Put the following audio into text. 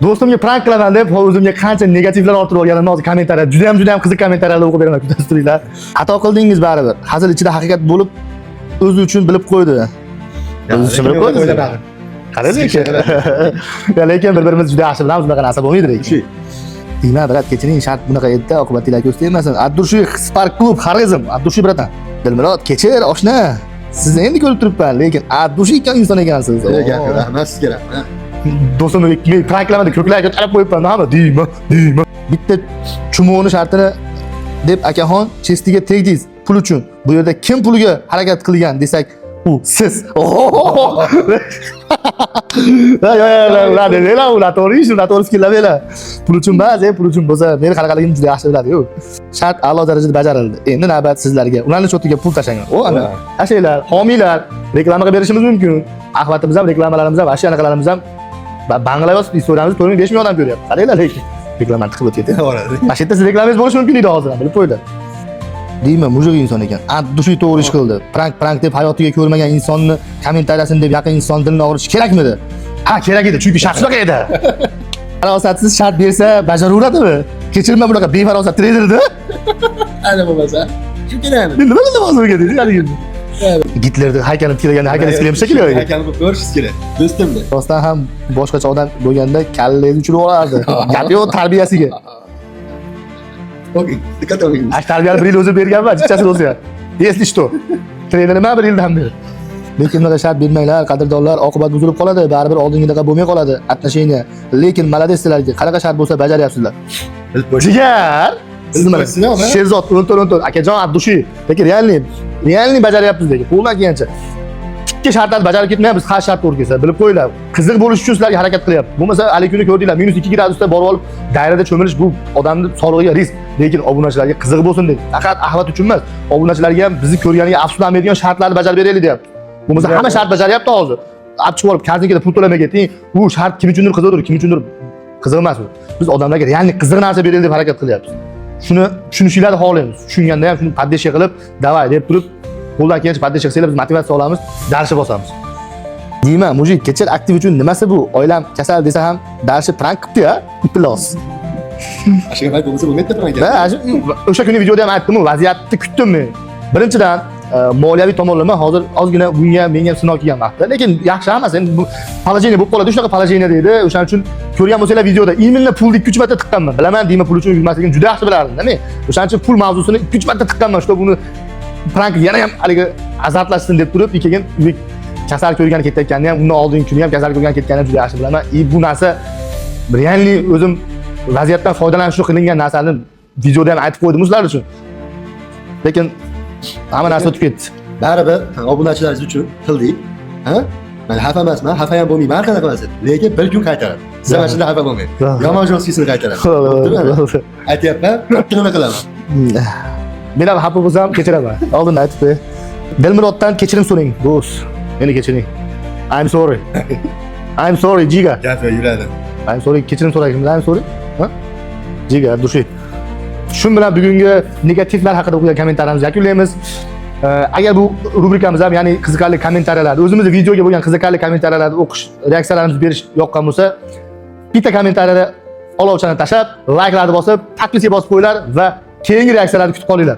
Do'stimga prank qilaman deb o'zimga qancha negativlar orttirib olganimni hozir kommentariya, juda ham, juda ham qiziq kommentariyalar o'qib beraman, kutib turinglar. Xato qildingiz baribir. Hazil ichida haqiqat bo'lib, o'zi uchun bilib qo'ydi. O'zi uchun bilib qo'ydi. O'ylamadim. Qarang lekin. Ya lekin bir-birimizni juda yaxshi bilamiz, bunaqa narsa bo'lmaydi lekin. Shu. Deyman, брат, kechiring, shart bunaqa edi, oqibatinglar ko'z tegmasin. От души Spark Club Xorezm, от души, братан. Dilmurod, kechir, oshna. Sizni endi ko'rib turibman, lekin от души inson ekansiz. Gap yo'q, rahmat sizga, rahmat. Do'stimni men prank qilaman deb ko'klarga ko'tarib qo'yibman, hamma deyman, deyman. Bitta chumoni shartini deb akaxon честь iga tegdingiz pul uchun. Bu yerda kim puliga harakat qilgan desak, u siz. Yo, yo, yo, ular demanglar, ular to'g'ri ish, ular to'g'ri fikrlamanglar. Pul uchun emas, pul uchun bo'lsa, meni qanaqaligimni juda yaxshi biladi-yu. Shart a'lo darajada bajarildi. Endi navbat sizlarga. Ularni счёт iga pul tashlanglar. O, ana, tashlanglar, homiylar, reklamaga berishimiz mumkin. Axlatimiz ham, reklamalarimiz ham, вообще anaqalarimiz ham bang'lab yozib, istoriyamizni 4 ming, 5 ming odam ko'ryapti. Qaranglar lekin. Reklamani tiqib o'tib ketdi. Boradi. Mana shu yerda siz reklamangiz bo'lishi mumkin edi hozir ham, bilib qo'yinglar. Deyman, мужик inson ekan. От души to'g'ri ish qildi. Prank prank deb hayotiga ko'rmagan insonni kommentariyasini deb yaqin inson dilini og'ritish kerakmidi? Ha, kerak edi, chunki shart shunaqa edi. Farosatsiz shart bersa bajaraveradimi? Kechirma bunaqa befarosat treyderni. Ana bo'lmasa. Shu kerakmi? Men nima qildim hozir deydi haligi. Gitlerni haykalini tiklagan haykalini tiklaymiz shekilli. Haykalni qo'yib ko'rishingiz kerak. Do'stimni. Rostdan ham boshqacha odam bo'lganda kallangizni uchirib olardi. Gap yo'q tarbiyasiga. Okey, diqqat oling. Ash tarbiyani bir yil o'zi berganman, jichasini o'zi ham. Если что. Trener nima bir yildan beri. Lekin bunaqa shart bermanglar, qadrdonlar, oqibat buzilib qoladi, baribir oldingidaqa bo'lmay qoladi отношения. Lekin молодец sizlarga, qanaqa shart bo'lsa bajaryapsizlar. Bilib qo'ying. Jigar! Siz nima? Qo'ysin, ha? Sherzod 14 14 akajon, от души. Lekin реальный, реальный bajaryapmiz lekin qo'ldan kelgancha. Tikka shartlarni bajarib ketmayapmiz, har shart to'g'ri kelsa, bilib qo'yinglar. Qiziq bo'lish uchun sizlarga harakat qilyapti. Bo'lmasa haligi kuni ko'rdinglar, -2 gradusda borib olib dayrada cho'milish bu odamni sog'lig'iga risk. Lekin obunachilarga qiziq bo'lsin dedik. Faqat Ahmad uchun emas, obunachilarga ham bizni ko'rganiga afsuslanmaydigan shartlarni bajarib beraylik deyapti. Bo'lmasa hamma shart bajaryapti hozir. Olib chiqib olib korzinkada pul to'lamay keting, u shart kim uchundir qiziqdir, kim uchundir qiziq emas u. Biz odamlarga реальный qiziq narsa beraylik deb harakat qilyapmiz. Shuni tushunishinglarni xohlaymiz. Tushunganda ham shuni поддержка qilib, давай deb turib, qo'ldan kelgancha поддержка qilsanglar, biz motivatsiya olamiz, дальше bosamiz. Deyman, мужик, kechir, aktiv uchun nimasi bu? Oilam kasal desa ham дальше prank qilibdi-ya, iflos. Ashga payt bo'lmasa bo'lmaydi prank. Va o'sha kuni videoda ham aytdim, vaziyatni kutdim men. Birinchidan, moliyaviy tomonlama hozir ozgina bunga ham menga ham sinov kelgan vaqtda. Lekin yaxshi hammasi endi bu положение bo'lib qoladi, shunaqa положение deydi. O'shaning uchun ko'rgan bo'lsanglar videoda именно pulni 2-3 marta tiqqanman. Bilaman, deyman, pul uchun yurmasligini juda yaxshi bilardim, men. O'shaning uchun pul mavzusini 2-3 marta tiqqanman, что buni prank yana ham haligi azartlashsin deb turib, keyin uyga kasal ko'rgani ketayotganini ham, undan oldingi kuni ham kasal ko'rgani ketganini ham juda yaxshi bilaman. И bu narsa реальный o'zim vaziyatdan foydalanish uchun qilingan narsani videoda ham aytib qo'ydim sizlar uchun. Lekin hamma narsa o'tib ketdi. Baribir obunachilaringiz uchun qildik. Ha? Men xafa emasman, xafa ham bo'lmayman, har qanaqa bo'lsa. Lekin bir kun qaytaraman. Siz mana shunda xafa bo'lmang. Yomon жёсткий sini qaytaraman. Bo'ptimi? Aytyapman, qattig'ini qilaman. Men ham xafa bo'lsam kechiraman. Oldin aytib qo'y. Dilmuroddan kechirim so'rang, do'st. Meni kechiring. I'm sorry. I'm sorry, Jiga. Gap yo'q, yuradi. I'm sorry, kechirim so'raymiz. I'm sorry. Ha? Jiga, души. Shu bilan bugungi negativlar haqida o'qigan kommentariyamizni yakunlaymiz. Agar bu rubrikamiz ham, ya'ni qiziqarli kommentariyalar, o'zimizni videoga bo'lgan qiziqarli kommentariyalarni o'qish, reaksiyalarimizni berish yoqqan bo'lsa, bitta kommentariyada olovchani tashlab, layklarni bosib, подписка bosib qo'yinglar va keyingi reaksiyalarni kutib qolinglar.